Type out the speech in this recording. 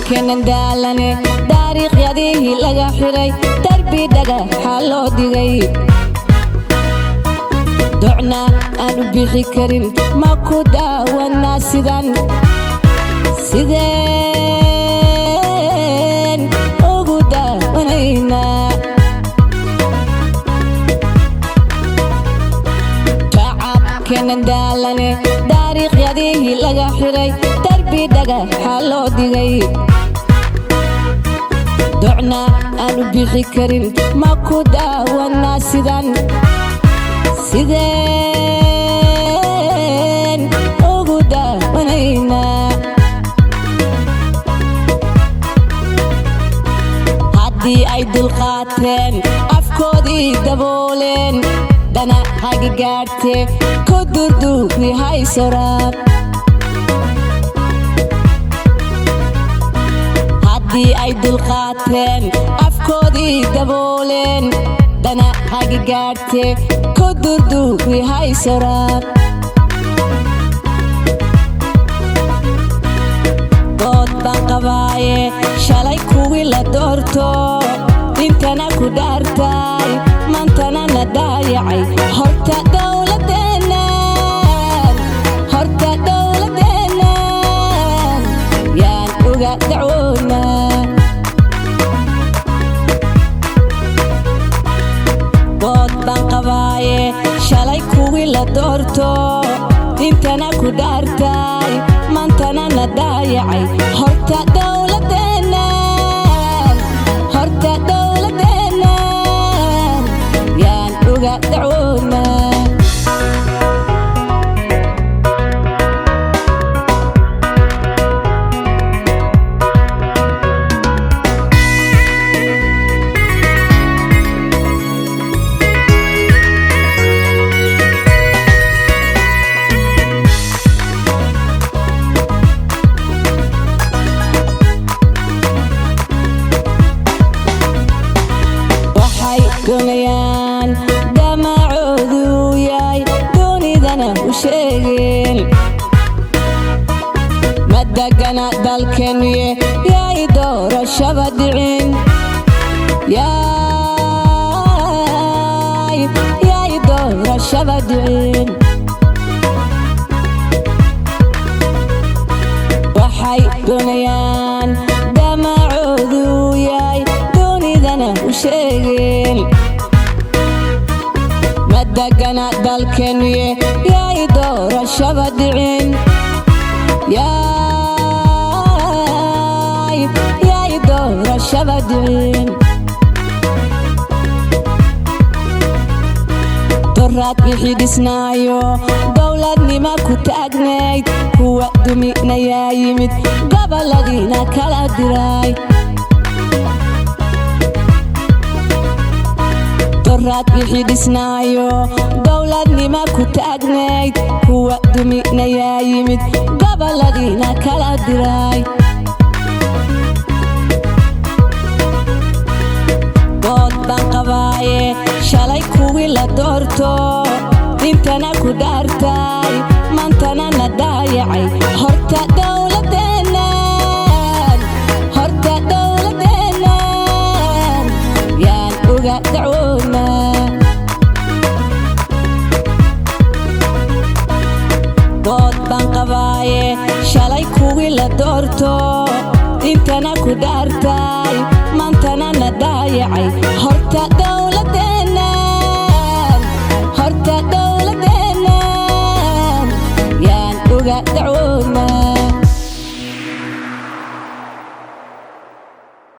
Shacabkeennan daalane, taariikhyadihii laga xiray, darbi dhagaxa loo dhigay, docna aanu bixi karin, ma ku daawanaa sidan? Sideen ugu daawanaynaa? Shacabkeennan daalane, taariikhyadihii laga xiray, darbi dhagaxa loo dhigay, docna aanu bixi karin, ma ku daawanaa sidan? Sideen ugu daawanaynaa? Haddii ay dulqaateen, afkoodii dabooleen, dana hagi gaadhte, ku durduuri haysoraan. Haddii ay dulqaateen, afkoodii dabooleen, dana hagi gaadhte, ku durduuri haysoraan. Dood baan qabaaye, shalay kuwii la doorto, intana ku dhaartay, maantana na daayacay, horta dowladeennan, horta dowladeennan yaan uga dacwoonaa? Dood baan qabaaye, shalay kuwii la doorto, intana ku dhaartay, maantana na daayacay, horta dowladeennan, horta dowladeennan yaan uga dacwoonaa? Waxay doonayaan damacoodu yahay, doonidana u sheegeen, ma degana dalkeennuye, yaay doorashaba dhicin, yaay doorashaba dhicin. Waxay doonayaan damacoodu yahay, doonidana u sheegeen, ma degana dalkeennuye, yaay doorashaba dhicin, yaay doorashaba dhicin. Doraad wixii dhisnaayo dowladnima ku taagnayd, kuwa duminayaa yimid, goboladiina kala diray. Doraad wixii dhisnaayo dowladnima ku taagnayd, kuwa duminayaa yimid, goboladiina kala diray. Dood baan qabaaye, shalay kuwii la doorto, intana ku dhaartay, maantana na daayacay, horta dowladeennan, horta dowladeennan yaan uga dacwoonaa? Dood baan qabaaye, shalay kuwii la doorto, intana ku dhaartay, maantana na daayacay, horta